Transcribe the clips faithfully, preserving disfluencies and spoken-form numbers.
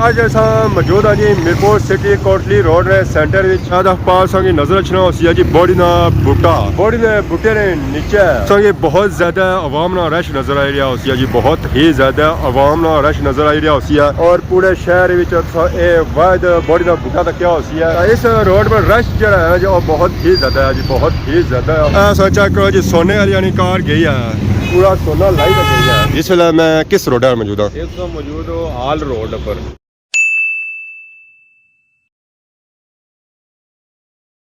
اج اساں موجود ہاں جی میرپور سٹی کوٹلی روڈ نے سینٹر وچ۔ اے تساں کی نظر اچھنا ہوسی جی بوڑی نا بوٹا، بوڑی نے بوٹے نے نیچے تساں کی بہت زیادہ عوام نا رش نظر آئی رہیا ہوسی جی، بہت ہی زیادہ عوام نا رش نظر آئی رہیا ہوسی۔ اور پورے شہر وچ تساں اے واحد بوڑی نا بوٹا تکیا ہوسی۔ اس روڈ پر رش جڑا ہے جو بہت ہی زیادہ ہے جی، بہت ہی زیادہ ہے۔ اے تساں چیک کرو جی، سونے والی یعنی کار گئی ہے، پورا سونا لائی تے گئی ہے۔ اس ویلے میں کس روڈ پر موجود ہاں؟ اس وقت موجود ہو آل روڈ پر۔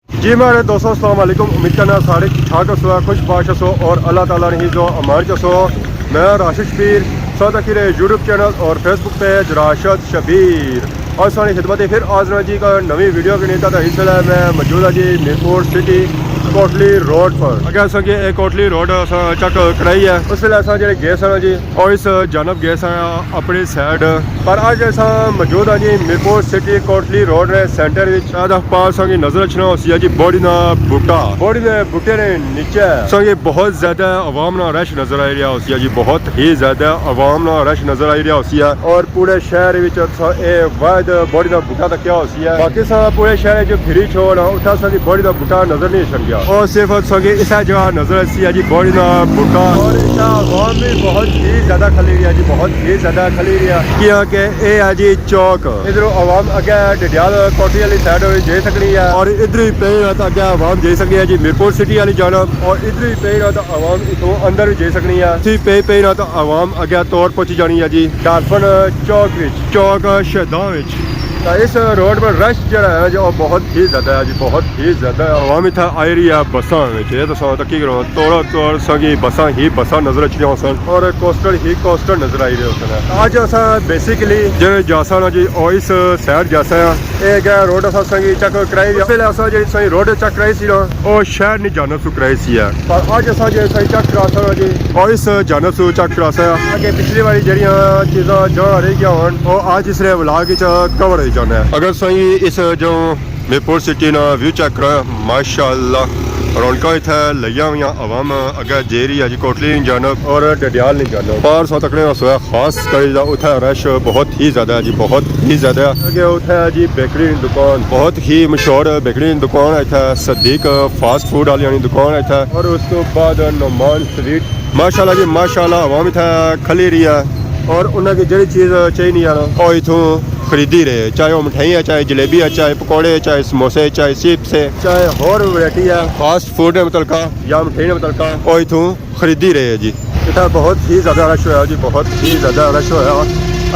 جی میرے دوستو، السلام علیکم۔ امید کرنا سارے ٹھیک ٹھاک ہسو، خوش باش ہسو اور اللہ تعالیٰ نے جو امان چ ہسو۔ میں راشد شبیر، ساتھ اخیر یوٹیوب چینل اور فیس بک پیج راشد شبیر۔ اور ساری خدمت پھر حاضر ہاں جی ایک نوی ویڈیو کے نیتا تھا۔ اس ویلے میں موجود ہاں جی میرپور سٹی کوٹلی روڈ پر۔ اگر اساں کی اے کوٹلی روڈ اساں چیک کرائی ہے، اس ویلے اساں جڑے گئے سن جی، اور اس جانب گئے سن اپنی سائیڈ۔ پر اج اساں موجود ہاں جی میرپور سٹی کوٹلی روڈ نے سینٹر وچ۔ اے تساں کی نظر اچھنا ہوسی جی بوڑی نا بوٹا، بوڑی نے بوٹے نے نیچے تساں کی بہت زیادہ عوام نا رش نظر آئی رہیا ہوسی جی، بہت ہی زیادہ عوام نا رش نظر آئی رہیا ہوسی۔ اور پورے شہر وچ تساں اے واحد بوڑی نا بوٹا تکیا ہوسی ہے۔ باقی تساں پورے شہر وچ پھری چھوڑ، اتھا تساں کی بوڑی نا بوٹا نظر نہیں چھنگیا۔ اور صرف تساں کی اسے جگہ نظر اچھسی ہے جی بوڑی نا بوٹا۔ اور اتھا عوام بھی بہت ہی زیادہ کھلی رہی ہے جی، بہت ہی زیادہ کھلی رہی ہے۔ کیونکہ اے ہے جی چوک، ادھروں عوام اگے ڈڈیال کوٹلی والی سائیڈ جائی سکنی ہے۔ اور ادھر ہی پئی نہ تاں اگے عوام جائی سکنی ہے جی میرپور سٹی والی جانب، اور ادھر ہی پئی نہ تاں عوام اتھوں اندر بھی جائی سکنی ہے۔ اتھی پئی پئی نہ تاں عوام اگے تور پہنچی جانی ہے جی ڈالفن چوک وچ، چوک شہیداں وچ۔ تاں اس روڈ پر رش جڑا ہے جو بہت ہی زیادہ ہے جی، بہت ہی زیادہ ہے۔ عوام اتھا آئی رہی ہے بساں وچ، اے تساں تکی کرو، توڑا توڑ تساں کی بساں ہی بساں نظر اچھنیاں ہوسن اور کوسٹر ہی کوسٹر نظر آئی رہے ہوسن۔ اج اساں بیسیکلی جڑے جاساں نا جی، او اس سائیڈ جاساں۔ اے اگے روڈ اساں تساں کی چیک کرائی، اس ویلے اساں جڑی تساں کی روڈ چیک کرائی سی نا، او شہر نی جانب سوں کرائی سی ہے۔ پر اج اساں جڑی تساں کی چیک کراساں نا جی، او اس جانب سوں چیک کراساں۔ اگے پچھلی واری جڑیاں چیزاں جہاں رہ گیا ہون، او اج اس نے ولاگ وچ کور ہوئی جانا ہے۔ اگر تساں کی اس جو میرپور سٹی نا ویو چیک کرو، ماشاءاللہ رونقاں اتھے لگیاں ہویاں، عوام اگے جائی رہی ہے جی کوٹلی نی جانب اور ڈڈیال نی جانب۔ پار تساں تکنے ہوسو خاص کری دا اتھے رش بہت ہی زیادہ ہے جی، بہت ہی زیادہ ہے۔ اگے اتھے ہے جی بیکری نی دکان، بہت ہی مشہور بیکری نی دکان ہے اتھے، صدیق فاسٹ فوڈ والی نی دکان ہے اتھے۔ اور اس تو بعد نعمان سویٹ۔ ماشاءاللہ جی ماشاءاللہ، عوام اتھے کھلی رہی ہے اور انہاں کی جڑی چیز چاہیے نہیں یار، او اتھوں خریدی رہے، چاہے وہ مٹھائی ہے، چاہے جلیبی ہے، چاہے پکوڑے، چاہے سموسے، چاہے چپس ہے، چاہے ہور ورائٹی ہے، فاسٹ فوڈ نے متعلقہ یا مٹھائی نے متعلقہ، او اتھوں خریدی رہے جی۔ اتھا بہت ہی زیادہ رش ہویا جی، بہت ہی زیادہ رش ہویا۔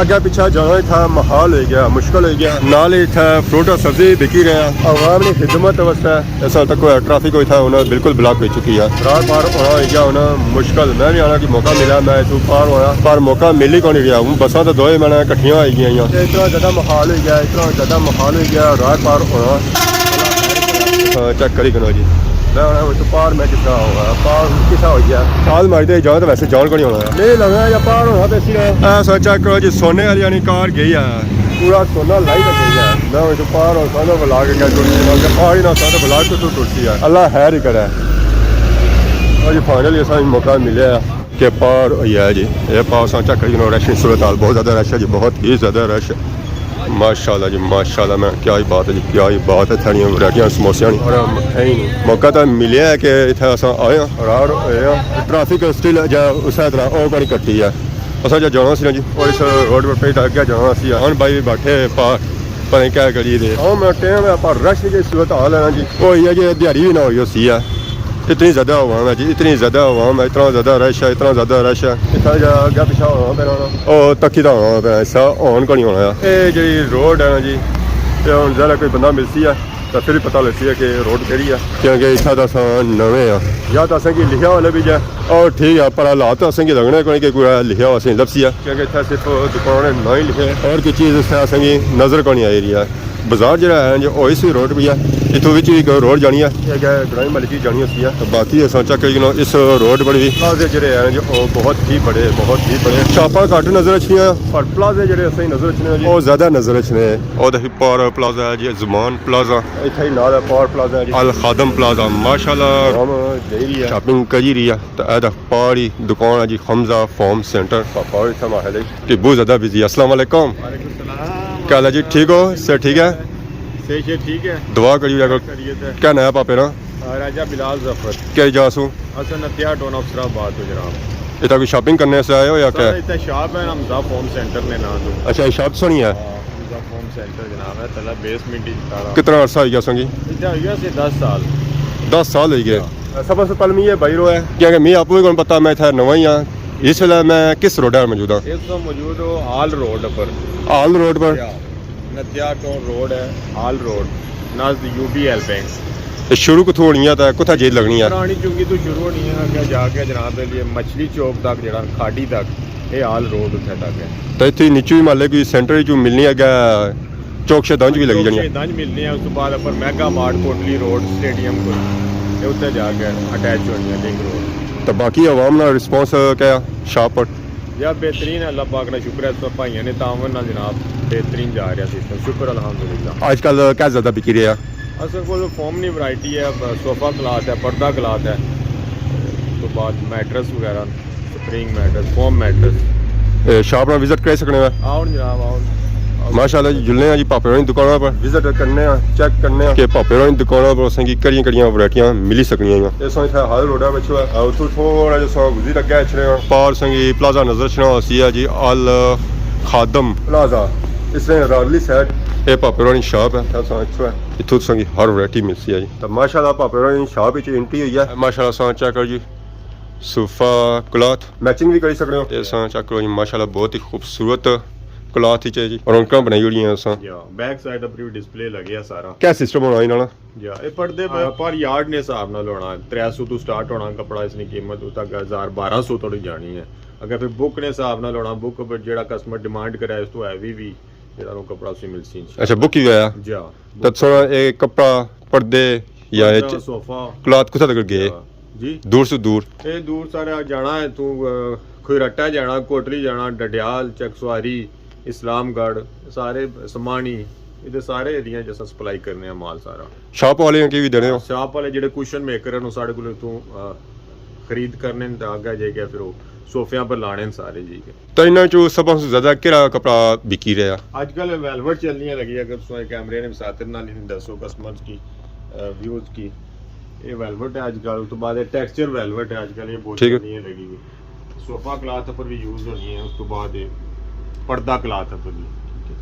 اگے پیچھے جانا اتھا محال ہوئی گیا، مشکل ہوئی گیا۔ نال ہی اتھا فروٹ اور سبزی بکی رہے ہیں۔ عوام نی خدمت واسطے ایسا تک ٹریفک ہوئی تھا، انہاں بالکل بلاک ہوئی چکی ہے۔ راہ پار ہونا ہوئی گیا ہونا مشکل۔ میں بھی آنا کہ موقع ملا، میں اتھوں پار ہونا، پر موقع مل ہی کونی رہیا۔ ہوں بساں تو دوئے میں کٹھیاں ہوئی گئیاں۔ اتنا زیادہ محال ہوئی گیا، اتنا زیادہ محال ہوئی گیا راہ پار ہونا۔ ہاں، چیک کری کنو جی۔ میں ہن اتھوں پار میں کس طرح ہونا، پار کس طرح ہوئی گیا؟ چھال ماری تے جان تے ویسے جان کو نہیں ہونا۔ نہیں لگنا یا پار ہونا تے اسی۔ اے تساں چیک کرو جی، سونے والی یعنی کار گئی ہے۔ پورا سونا لائی تے گئی ہے۔ میں اتھوں پار ہو سانو بلا کے کیا ٹرسی ہے، پار ہی نہ سانو بلا کے تو ٹرسی ہے۔ اللہ خیر ہی کرے۔ اور جی فائنلی اساں موقع ملیا ہے کہ پار ہوئی ہے جی۔ اے پار تساں چیک کری کنو، رش نی صورت حال بہت زیادہ رش ہے جی، بہت ہی زیادہ رش ہے۔ ماشاءاللہ جی ماشاءاللہ، میں کیا ہی بات ہے جی، کیا ہی بات ہے۔ تھڑیاں ورائٹیاں سموسیاں نی اور مٹھائی نی۔ موقع تو ملیا ہے کہ اتھے اساں آئے ہاں، فرار ہوئے ہاں۔ ٹریفک سٹل جا اسے طرح او کونی کٹی ہے۔ اساں جا جانا سی نا جی، اور اس روڈ پر پہ اگے جانا سی۔ ہن بھائی بیٹھے پار، پتہ نہیں کیا کریے دے۔ ہاں، میں ٹائم ہے پر رش جی صورت حال ہے نا جی۔ او یہ جی دیہاڑی بھی نہ ہوئی ہوسی ہے۔ اتنی زیادہ عوام ہے جی، اتنی زیادہ عوام ہے، اتنا زیادہ رش ہے، اتنا زیادہ رش ہے۔ اتھا جا اگے پیچھے ہونا پینا نا۔ او تکی دا ہونا پینا، ایسا ہون کو نہیں ہونا ہے۔ اے جڑی روڈ ہے نا جی، اے ہن ذرا کوئی بندہ ملسی ہے، تو پھر ہی پتہ لگسی ہے کہ روڈ کیڑی ہے۔ کیونکہ اتھا تو اساں نویں ہاں۔ یا تو اساں کی لکھیا ہوا لبھی جائے۔ او ٹھیک ہے، پر حالات تو اساں کی لگنے کوئی کہ کوئی لکھیا ہوا اساں لبسی ہے۔ کیونکہ اتھا صرف دکان ہے، نہ ہی لکھے۔ اور کوئی چیز اتھا اساں کی نظر کو نہیں آئی رہی ہے۔ بازار جڑا ہے جو او اس روڈ پہ ہے، اتھوں وچ بھی ایک روڈ جانی ہے۔ یہ کیا ہے، گرائیں ملکی جانی ہوتی ہے۔ باقی اساں چیک کری کنو اس روڈ پر بھی پلازے جڑے ہیں جو او بہت ہی بڑے، بہت ہی بڑے۔ شاپاں گھٹ نظر اچھنیاں، پر پلازے جڑے اساں نظر اچھنے ہیں جی، او زیادہ نظر اچھنے ہیں۔ او دیکھو پاور پلازہ ہے جی، زمان پلازہ۔ اتھے ہی نال ہے پاور پلازہ ہے جی۔ الخادم پلازہ، ماشاءاللہ۔ ہم جائی رہی ہے۔ شاپنگ کری رہی ہے۔ تو اے دا پاور ہی دکان ہے جی، حمزہ فارم سینٹر۔ پاپا اتھے ماحول ہے۔ ٹبو زیادہ بزی۔ السلام علیکم۔ وعلیکم السلام۔ کیا حال ہے جی؟ ٹھیک ہو؟ صحت ٹھیک ہے؟ صحت شحت ٹھیک ہے؟ دعا کریو یا کوئی۔ خیریت ہے۔ کیا ناں ہے پاپے نا؟ آ، راجہ بلال ظفر۔ کیا جا سو؟ اساں نتیا ٹاؤن افسر آباد تو جناب۔ اتھا کوئی شاپنگ کرنے سے آئے ہو یا سر، کیا؟ اتھا شاپ ہے، حمزہ فوم سینٹر نے ناں تو۔ اچھا، یہ شاپ سنی ہے؟ ہاں، حمزہ فوم سینٹر جناب ہے، تھلا بیسمنٹ ہی سارا۔ کتنا عرصہ ہوئی گیا سنگی؟ اتھا ہوئی گیا سی دس سال۔ دس سال ہوئی گئے۔ ہاں۔ سب سے پہلے میں یہ بھائی رو ہے، کیونکہ میں آپ کو بھی کون پتا، میں اتھا نواں ہی ہاں۔ اس ویلے میں کس روڈ پر موجود ہاں؟ اس وقت موجود ہو آل روڈ پر۔ آل روڈ پر؟ یا، نتیا ٹاؤن روڈ ہے، آل روڈ، نزد یو بی ایل بینک۔ تے شروع کتھوں ہونی ہے تے کتھا جیت لگنی ہے؟ پرانی چونکی تو شروع ہونی ہے، اگے جا کے جناب دے لیے مچھلی چوک تک، جڑا کھاڈی تک، اے آل روڈ اتھے تک ہے۔ تے اتھے نیچو ہی مالے کوئی سینٹر جو ملنی ہے، اگے چوک شہداں چ بھی لگی جانی ہے۔ چوک شہداں چ ملنی ہے، اس تو بعد اپر میگا مارٹ کوٹلی روڈ سٹیڈیم کو، تے اتھے جا کے اٹیچ ہونی ہے لنک روڈ۔ تے باقی عوام نا رسپانس کیا شاپ پر؟ یا بہترین ہے، اللہ پاک نا شکر ہے، سب بھائیاں نے تعاون نال جناب بہترین جا رہا سسٹم، شکر الحمدللہ۔ آج کل کیا زیادہ بکی رہا؟ اصل کول فوم نی ورائٹی ہے، صوفہ کلاتھ ہے، پردہ کلاتھ ہے، تو بعد میٹرس وغیرہ، سپرنگ میٹرس، فوم میٹرس۔ اے، شاپ نا وزٹ کرائی سکنے ہو؟ آؤ جناب، آؤ۔ ماشاءاللہ جی، جلنے ہاں جی پاپے ہوراں نی دکاناں پر، وزٹ کرنے ہاں، چیک کرنے ہاں کہ پاپے ہوراں نی دکاناں پر اساں کی کہڑیاں کہڑیاں ورائٹیاں ملی سکنیاں ہیں۔ اے اساں اتھے ہر روڈا وچ ہے، اتھوں تھوڑا جہا اساں گزری اگے اچھنے ہاں۔ پار اساں کی پلازہ نظر اچھنا ہوسی ہے جی، الخادم پلازہ، اس نے رارلی سائیڈ۔ اے پاپے ہوراں نی شاپ ہے، اساں اتھوں ہے۔ اتھوں تساں کی ہر ورائٹی ملسی ہے جی۔ تے ماشاءاللہ پاپے ہوراں نی شاپ وچ انٹری ہوئی ہے۔ ماشاءاللہ اساں چیک کرو جی، صوفہ کلاتھ میچنگ بھی کری سکنے ہو۔ تے اساں چیک کرو جی، ماشاءاللہ بہت ہی خوبصورت کلاتھ وچ ہے جی، رونقاں بنائی ہوئی ہیں اساں۔ یا، بیک سائیڈ اپر بھی ڈسپلے لگیا سارا۔ کیا سسٹم ہونا انہاں نا؟ یا، اے پردے پر، پر یارڈ نے حساب نال ہونا، ترے سو تو سٹارٹ ہونا کپڑا، اس نی قیمت اتھا ہزار بارہ سو توڑی جانی ہے۔ اگر پھر بک نے حساب نال ہونا، بک پر جیڑا کسٹمر ڈیمانڈ کرے، اس تو ہیوی بھی جیڑا نو کپڑا اسی ملسی انشاءاللہ۔ اچھا، بک ہی ہویا؟ جی ہاں۔ تے سونا اے کپڑا، پردے یا اے پردہ، چ-، صوفہ۔ کلاتھ کتھا تک گئے؟ جی۔ دور سو دور۔ اے دور سارا جانا ہے تو، آ، کھوئی رٹا جانا، کوٹلی جانا، ڈڈیال، چکسواری، اسلام گڑھ، سارے سمانی، ادھر سارے ایریاں جیسا سپلائی کرنے ہیں مال سارا۔ شاپ والے کی بھی دینے ہو؟ شاپ والے جڑے کشن میکر ہیں، وہ ساڑے کولوں اتھوں، آ، خرید کرنے ہیں تے آگے جائی کے پھر وہ صوفیاں پر لانے ہیں سارے جائی کے۔ تے انہاں چوں سب سے زیادہ کیڑا کپڑا بکی رہیا؟ اج کل ویلوٹ چلنی لگی، اگر تساں کیمرے نے ساتھ نال ہی دسو کسٹمرز کی، آ، ویوز کی۔ یہ ویلوٹ ہے اج کل، اس تو بعد یہ ٹیکسچر ویلوٹ ہے اج کل، یہ بہت ٹھیک ہے۔ چلنی لگی ہوئی۔ صوفہ کلاتھ پر بھی یوز ہونی ہے، اس تو بعد یہ پردہ کلاتھ پر بھی۔ ٹھیک ہے۔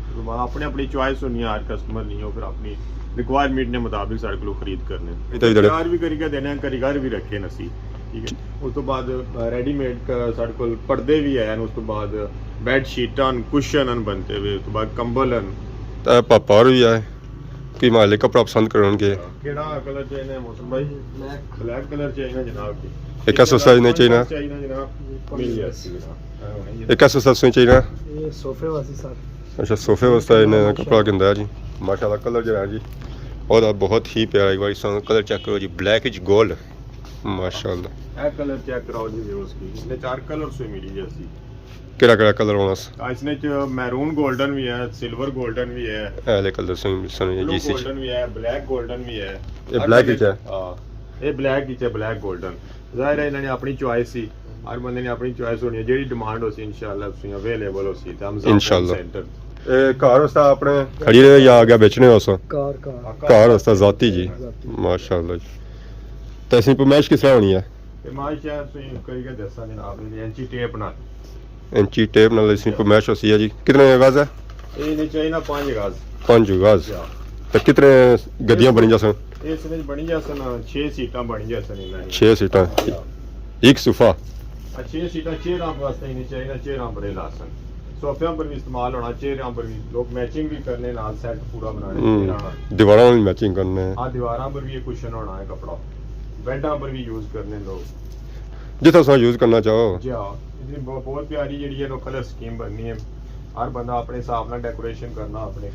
اس تو بعد اپنی اپنی چوائس ہونی ہے ہر کسٹمر نی، وہ پھر اپنی ریکوائرمنٹ نے مطابق ساڑے کولوں خرید کرنے۔ ادھر، ادھر۔ تیار بھی کری کے دینے ہیں، کاریگر بھی رکھے نے اسی۔ ٹھیک ہے۔ اس تو بعد، آ، ریڈی میڈ کا ساڑے کول پردے بھی ہیں، اس تو بعد بیڈ شیٹاں، کشن ہیں بنتے ہوئے، اس تو بعد کمبل ہیں۔ تے پاپا اور بھی آئے، کوئی مالے کپڑا پسند کرن کے۔ کیڑا کلر چاہیے محسن بھائی؟ بلیک۔ بلیک کلر چاہیے جناب جی۔ ایک ایس ایس سائز نہیں چاہیے؟ چاہیے جناب۔ مل جائے جناب۔ ایک ایس ایس سائز نہیں چاہیے؟ یہ صوفے واسطے سر۔ اچھا، صوفے واسطے انہیں کپڑا گھندا ہے جی۔ ماشاءاللہ کلر جو ہے جی، اور بہت ہی پیارا، ایک بار اس کلر چیک کرو جی، بلیک وچ گولڈ۔ ماشاءاللہ۔ اے کلر چیک کراؤ جی ویورز کی، اس نے چار کلر سے ملی جیسی۔ کیڑا کیڑا کلر ہونا س؟ اس نے چ میرون گولڈن بھی ہے، سلور گولڈن بھی ہے، اے والے کلر سن سن بلو جی سی۔ گولڈن بھی ہے، بلیک گولڈن بھی ہے۔ یہ ہر بلیک کلر وچ ہے؟ ہاں، یہ بلیک وچ ہے، بلیک گولڈن۔ ظاہر ہے انہاں نے اپنی چوائس سی، ہر بندے نے اپنی چوائس ہونی ہے، جیڑی ڈیمانڈ ہو سی انشاءاللہ تسیں اویلیبل ہو سی تے ہم انشاءاللہ۔ سینٹر۔ اے گھر واسطے اپنے کھڑی رہے یا اگے بیچنے ہو سو؟ گھر، گھر۔ گھر واسطے ذاتی جی۔ ذاتی۔ ماشاءاللہ جی۔ تے اس نی پمائش کس طرح ہونی ہے؟ پمائش ہے تسیں کری کے دساں جناب نے انچی ٹیپ نال۔ انچی ٹیپ نال اس نی پمائش ہو سی ہے جی۔ کتنے گز ہے؟ یہ نے چاہیے نا پانچ گز۔ پانچ گز۔ یا۔ تے کتنے گدیاں بنی جاسن؟ اس وچ بنی جاسن، چھ سیٹاں بنی جاسن انہاں نے۔ چھ سیٹاں۔ یا۔ ایک صوفہ۔ آ، چھ سیٹاں چیئراں واسطے ہی نہیں چاہیے، چیئراں بڑے لاسن۔ صوفیاں پر بھی استعمال ہونا، چیئراں پر بھی لوگ میچنگ بھی کرنے، نال سیٹ پورا بنانے، ہم، چیئراں نال۔ دیواراں نال میچنگ کرنے۔ ہاں، دیواراں پر بھی یہ کشن ہونا ہے کپڑا، بیڈاں پر بھی یوز کرنے لوگ۔ جتھا تساں یوز کرنا چاہو۔ جی ہاں، اتنی بہت، بہت پیاری جیڑی ہے لوگ کلر سکیم بننی ہے۔ ہر بندہ اپنے حساب نال ڈیکوریشن کرنا اپنے۔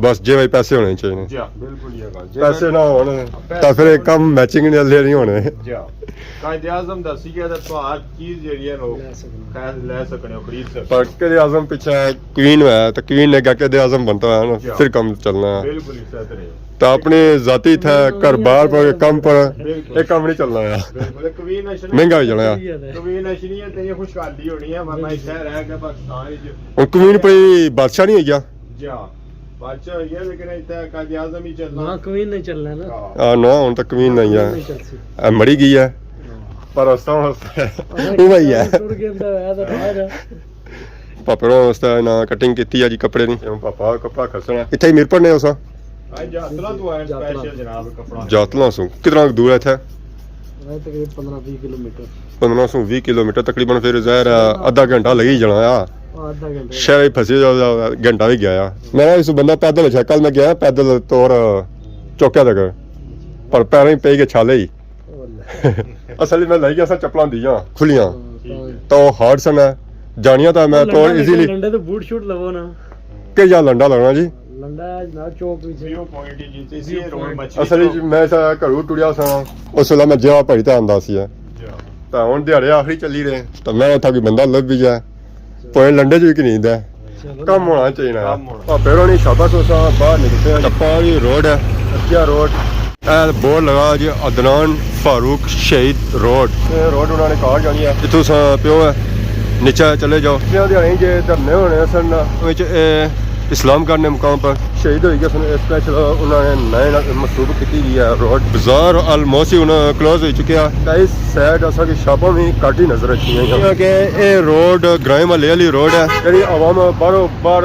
بس جے بھائی پیسے ہونے چاہیے۔ جی ہاں، بالکل یہ گل۔ جے پیسے نہ ہون پیسے تاں پھر یہ کم میچنگ والے نہیں ہونے۔ جی ہاں۔ قائد اعظم دسی گیا تے تہاں ہر چیز جیڑی ہے نا، لے سکنے۔ خیر لے سکنے ہو، خرید سکنے ہو۔ پر قائد اعظم پیچھے کوئین ہویا ہے، تو کوئین نے کہا قائد اعظم بنتا ہے نا، جی ہاں۔ پھر کم چلنا ہے۔ بالکل اس طرح ہے۔ تو اپنے ذاتی تھے، گھر بار پر، کم پر، بالکل۔ یہ کم نہیں چلنا ہے۔ بالکل، کوئین اشنی مہنگا ہو جانا ہے۔ کوئین اشنی ہے تے یہ خوشحالی ہونی ہے، ورنہ اتھے رہ کے پاکستان وچ۔ ہن کوئین پئی بادشاہ نہیں ہوئی گیا؟ جی ہاں، بادشاہ ہوئی گیا، لیکن اتھے قائد اعظم ہی چلنا۔ ہاں، کوئین نہیں چلنا نا۔ ہاں۔ آ، نو، ہن تک کوئین نہیں ہے۔ کوئین نہیں چلسی۔ اے مری گئی ہے۔ ہاں۔ پر اس طرح اس طرح ہاں، وہی ہے۔ ٹر گیا ہے تو آ جا۔ پاپے نے اس طرح نہ کٹنگ کیتی ہے جی کپڑے دی۔ ہن پاپا کپڑا کھسنا۔ اتھے ہی میرپور نے اساں۔ ہاں، جاتلا تو آئے جاتلا۔ اسپیشل جناب کپڑا۔ جاتلا سوں۔ کتنا دور ہے اتھے؟ ہے تقریباً پندرہ بیس کلومیٹر۔ پندرہ سو بیس کلومیٹر تقریباً، پھر ظاہر ہے ادھا گھنٹہ لگی جانا ہے۔ ہاں، ادھا گھنٹہ۔ شہر وچ پھنسی جاؤ، گھنٹہ بھی گیا۔ میں اس بندہ پیدل اچھا، کل میں گیا پیدل تور چوکیا تک، پر پیریں پی کے چھالے ہی۔ واللہ۔ اصل میں لائی گیا سا چپلاں دیاں کھلیاں، ہاں، تو ہارڈ سن ہے، جانیاں تھا میں تو لنڈا ایزیلی۔ لنڈے تو بوٹ شوٹ لو نا۔ کہ یا لنڈا لگنا جی۔ لنڈا ہے جناب چوک وچ۔ ویو پوائنٹ ہی جی، تے اسی ویو روڈ پوائنٹ۔ مچھی اصل وچ میں سا گھروں ٹریا سا، اس ویلے میں جیوا پڑی تے آندا سی ہے۔ جی۔ تے ہن دیہاڑے آخری چلی رہے، تے میں اتھا کوئی بندہ لبھی جائے، پوائنٹ لنڈے چ وی کنی دے۔ چلو۔ کم ہونا چاہیے نا۔ کم ہونا۔ پاپے ہوراں نی شاباش، اساں باہر نکلتے ہیں۔ ٹپا وی روڈ ہے، اچھا روڈ۔ اے بورڈ لگا جی عدنان فاروق شہید روڈ۔ اے روڈ انہاں نے کار جانی ہے۔ اتھوں سا پیو ہے، نیچے چلے جاؤ۔ کیا دیہاڑے جے دھرنے ہونے سن نا۔ وچ اے اسلام گڑھ نے مقام پر شہید ہوئی گئے سن، اسپیشل انہاں نے نئے نال منسوب کیتی گئی ہے روڈ۔ بازار آلموسٹ ہی ہن کلوز ہوئی چکیا۔ تے اس سائیڈ اساں کی شاپاں وی گھٹ ہی نظر اچھنیاں۔ کیونکہ اے روڈ گرائیں محلے والی روڈ ہے، جیڑی عوام باہروں باہر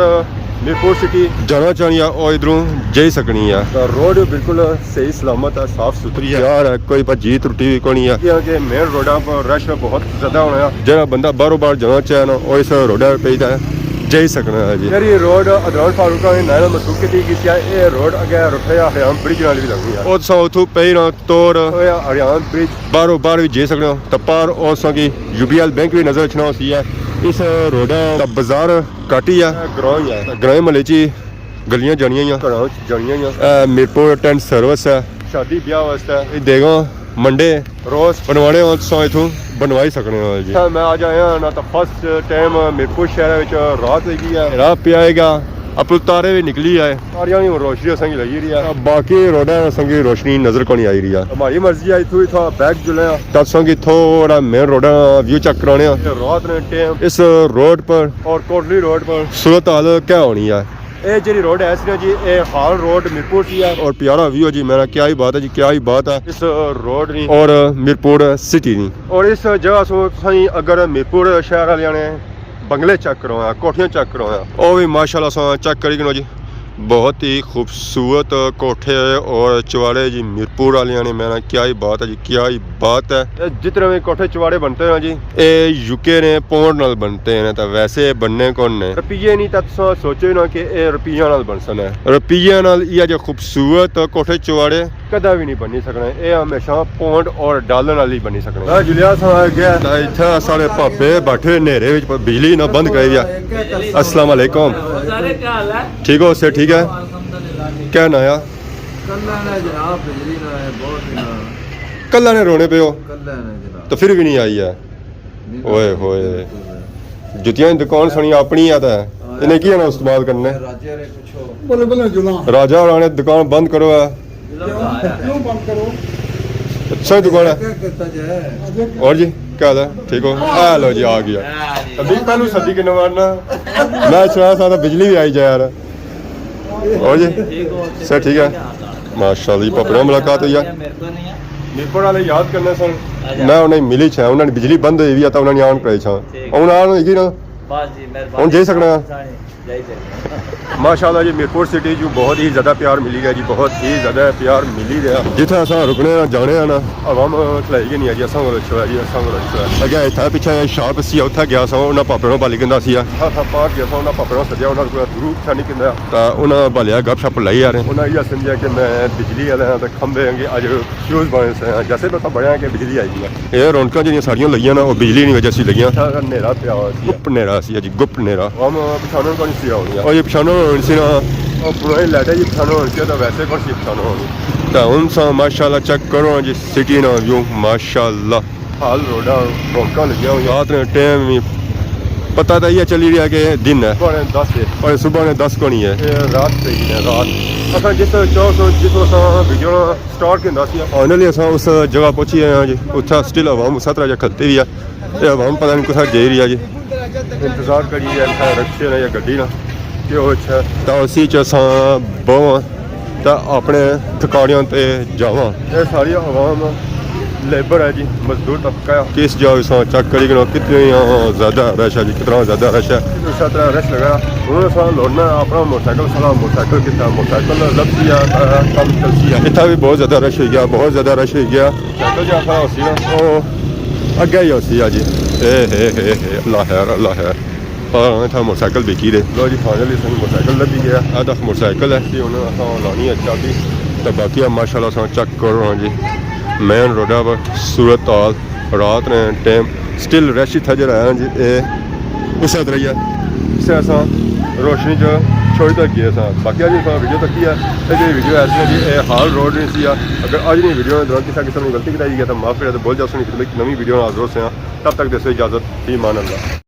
میرپور سٹی جانا چاہنی ہے، او ادھروں جائی سکنی ہے۔ تاں روڈ بالکل صحیح سلامت ہے، صاف ستھری ہے۔ یار، کوئی پجی ترٹی وی کونی ہے۔ کیونکہ مین روڈاں پر رش بہت زیادہ ہونا ہے۔ جیڑا بندہ باہروں باہر جانا چاہے نا، او اس روڈا پہ ہی تے جائی سکنا ہے جی۔ یار، یہ روڈ عدنان فاروق نے نئے نال منسوب کیتی گئی ہے۔ اے روڈ اگے رٹھیا ہریان برج نال وی لگنی ہے۔ او تساں اتھوں پئی نا تور ہریان برج باہروں باہر وی جائی سکنے ہو۔ تے پار او تساں کی یو بی ایل بینک وی نظر اچھنا ہوسی ہے۔ اس روڈا دا بازار کاٹی ہے، گراں ہی ہے۔ گرائیں محلے چ گلیاں جانیاں ہیاں، گھراں وچ جانیاں ہیاں۔ اے میرپور ٹینٹ سروس ہے۔ شادی بیاہ واسطے۔ اے دیگاں منڈے روز بنوانے ہو، تساں اتھوں بنوائی سکنے ہو جی۔ میں اج آیا نا، تاں فرسٹ ٹائم میرپور شہر وچ رات ہوئی گئی ہے، رات پیا ہے گا، اپر تارے وی نکلی آئے، تاریاں وی روشنی اساں کی لگی رہی ہے، باقی روڈاں اساں کی روشنی نظر کونی آئی رہی ہے۔ ہماری مرضی ہے، اتھوں اتھا بیک جلے ہاں، تاں تساں کی تھوڑا مین روڈاں ویو چیک کرانے ہاں۔ رات نے ٹائم اس روڈ پر اور کوٹلی روڈ پر صورت حال کیا ہونی ہے؟ اے جیڑی روڈ ہے سی نا جی، اے ہال روڈ میرپور سی ہے۔ اور پیارا ویو ہے جی میرا، کیا ہی بات ہے جی، کیا ہی بات ہے اس روڈ نی اور میرپور سٹی نی۔ اور اس جگہ سوں تساں اگر میرپور شہر آلیاں نے بنگلے چیک کروایا، کوٹھیاں چیک کروایا، او وی ماشاءاللہ ساں چیک کری کنو جی، بہت ہی خوبصورت کوٹھے اور چواڑے جی میرپور آلیاں نے۔ میرا کیا ہی بات ہے جی، کیا ہی بات ہے۔ اے جتنے بھی کوٹھے چواڑے بنتے ہیں جی، اے یو کے نے پونڈ نال بنتے ہیں، تو ویسے بننے کون نے؟ روپیے نہیں، تو تساں سوچو ہی نہ کہ اے روپیاں نال بنسن ہے۔ روپیے نال یہ جو خوبصورت کوٹھے چواڑے کدا بھی نہیں بنی سکنے، اے ہمیشہ پونڈ اور ڈالر نال ہی بنی سکنے۔ ہاں، جلیا سا آ گیا۔ تے اتھے سارے پاپے بیٹھے نیرے وچ، پر بجلی نہ بند کرائی دیا۔ السلام علیکم۔ سارے کیا حال ہے؟ ٹھیک ہو؟ سے ٹھیک ہے؟ الحمدللہ ٹھیک۔ کیا نایا؟ کلا نہ جناب، بجلی نہ ہے، بہت ہی نہ۔ کلا نے رونے پے ہو؟ کلا نے جناب۔ تو پھر بھی نہیں آئی ہے۔ نہیں، اوئے نہیں، ہوئے۔ بالکل نہیں۔ جتیاں دی دکان سنی اپنی ہے تے ہاں، انہیں کی نہ استعمال کرنے؟ راجے نے پوچھو۔ بولے، بولے، جلاں۔ راجہ ہوراں نے دکان بند کرو ہے۔ کیوں؟ کیوں بند کرو؟ اچھا دکان ہے۔ کیا کرتا جائے؟ اور جی، کیا حال ہے؟ ٹھیک ہو؟ آ لو جی، آ گیا۔ ابھی پہلو سدی کنے مارنا۔ میں سنا سا بجلی بھی آئی جائے یار۔ اور جی؟ سر ٹھیک ہے؟ ماشاءاللہ جی، پاپے نال ملاقات ہوئی ہے۔ میرپور والے یاد کرنے سن۔ میں انہیں ملی چھا، انہوں نے بجلی بند ہوئی ہوئی ہے تو انہوں نے آن کرائی چھا۔ ہن آن ہوئی گئی نا؟ بس جی، مہربانی۔ ہن جائی سکنا؟ جائی سکنا۔ ماشاءاللہ جی، میرپور سٹی جو بہت ہی زیادہ پیار ملی گیا جی، بہت ہی زیادہ پیار ملی گیا۔ جتھے اساں رکنے آں، جانے آں نا، عوام کھلائی گئی نہیں ہے جی، اساں کول اچھو ہے جی، اساں کول اچھو ہے۔ اگے اتھا پچھے شاپ سی، اتھا گیا سا، انہاں پاپے نال بالی گندا سی۔ ہاں، ہاں، پاک گیا سا، انہاں پاپے نال سدیا، انہاں کول دورو پچھا نہیں کندا۔ تا انہاں بالیا گپ شپ لائی یار۔ انہاں یہ سمجھیا کہ میں بجلی والا ہاں تے کھمبے ہنگے اج فیوز بنے سے، جیسے پتہ بڑھیا کہ بجلی آئی ہے۔ اے رونقاں جیڑیاں ساریاں لگیاں نا، او بجلی نی وجہ سی لگیاں۔ اچھا، نیرا پیا ہوا سی۔ گپ نیرا سی جی، گپ نیرا۔ ہم پچھانن کونی سی ہوئی۔ او یہ پچھانن ہونی سی نا، او پرانی لائٹاں جی پچھانو ہن کیا، تاں ویسے کون سی پچھانو ہن۔ تاں ہن ساں ماشاءاللہ چیک کرو ہاں جی، سٹی نا ویو ماشاءاللہ۔ حال روڈاں رونقاں لگیاں ہوئیاں۔ رات نے ٹائم وی پتہ تاں یہ چلی رہیا کہ دن ہے۔ صبح نے دس ہے۔ پر صبح نے دس کونی ہے۔ اے رات پئی گئی ہے، رات۔ اساں جس ویلے چاہو سو، جس ویلے اساں ویڈیو سٹارٹ کیندا سی۔ فائنلی اساں اس جگہ پہنچی گئے ہاں جی، اتھا سٹل عوام اسا طرح جا کھلتی وی ہے۔ اے عوام پتہ نہیں کتھا جائی رہی ہے جی۔ انتظار کری رہی ہے، اتھا رکشے نا یا گڈی نا، کہ او اچھا۔ تاں اسی چ اساں بہواں تاں اپنے ٹھکانیاں تے جاواں۔ اے ساری عوام لیبر ہے جی، مزدور طبقہ ہے۔ کس جا اساں چیک کری گنا، کتنی زیادہ رش ہے جی، کتنا زیادہ رش ہے۔ اس طرح رش لگا۔ ہن اساں لوڑنا اپنا موٹر سائیکل، سارا موٹر سائیکل کتنا، موٹر سائیکل لبسی ہے، کم چلسی ہے۔ اتھا بھی بہت زیادہ رش ہوئی گیا، بہت زیادہ رش ہوئی گیا۔ سائیکل جا کھڑا ہوسی نا، او اگے ہی ہوسی آ جی۔ اے ہے، ہے، ہے، اللہ خیر، اللہ خیر۔ پتہ نہیں تھا موٹر سائیکل بکی دے۔ لو جی، فائنلی سانوں موٹر سائیکل لبھی گیا۔ اے تک موٹر سائیکل ہے، تے ہن اساں لانی ہے چابی۔ تے باقی آ ماشاءاللہ ساں چیک کرو ہاں جی، مین روڈا پر صورت حال رات نے ٹائم سٹل رش تھا جڑا ہے جی، اے اس طرح ہی ہے۔ اسے اساں روشنی چ چھوڑی تک گئے ساں۔ باقی اج اساں ویڈیو تکی ہے، اے جی ویڈیو ایسی ہے جی، اے حال روڈ نہیں سی۔ اگر اج نی ویڈیو نے دوران کسا قسم نی غلطی کیتی گئی ہے تاں معاف کرے، تے بول جاسوں، نی خدمت نویں ویڈیو نال حاضر ہوساں۔ تب تک دیسو اجازت، فی امان اللہ۔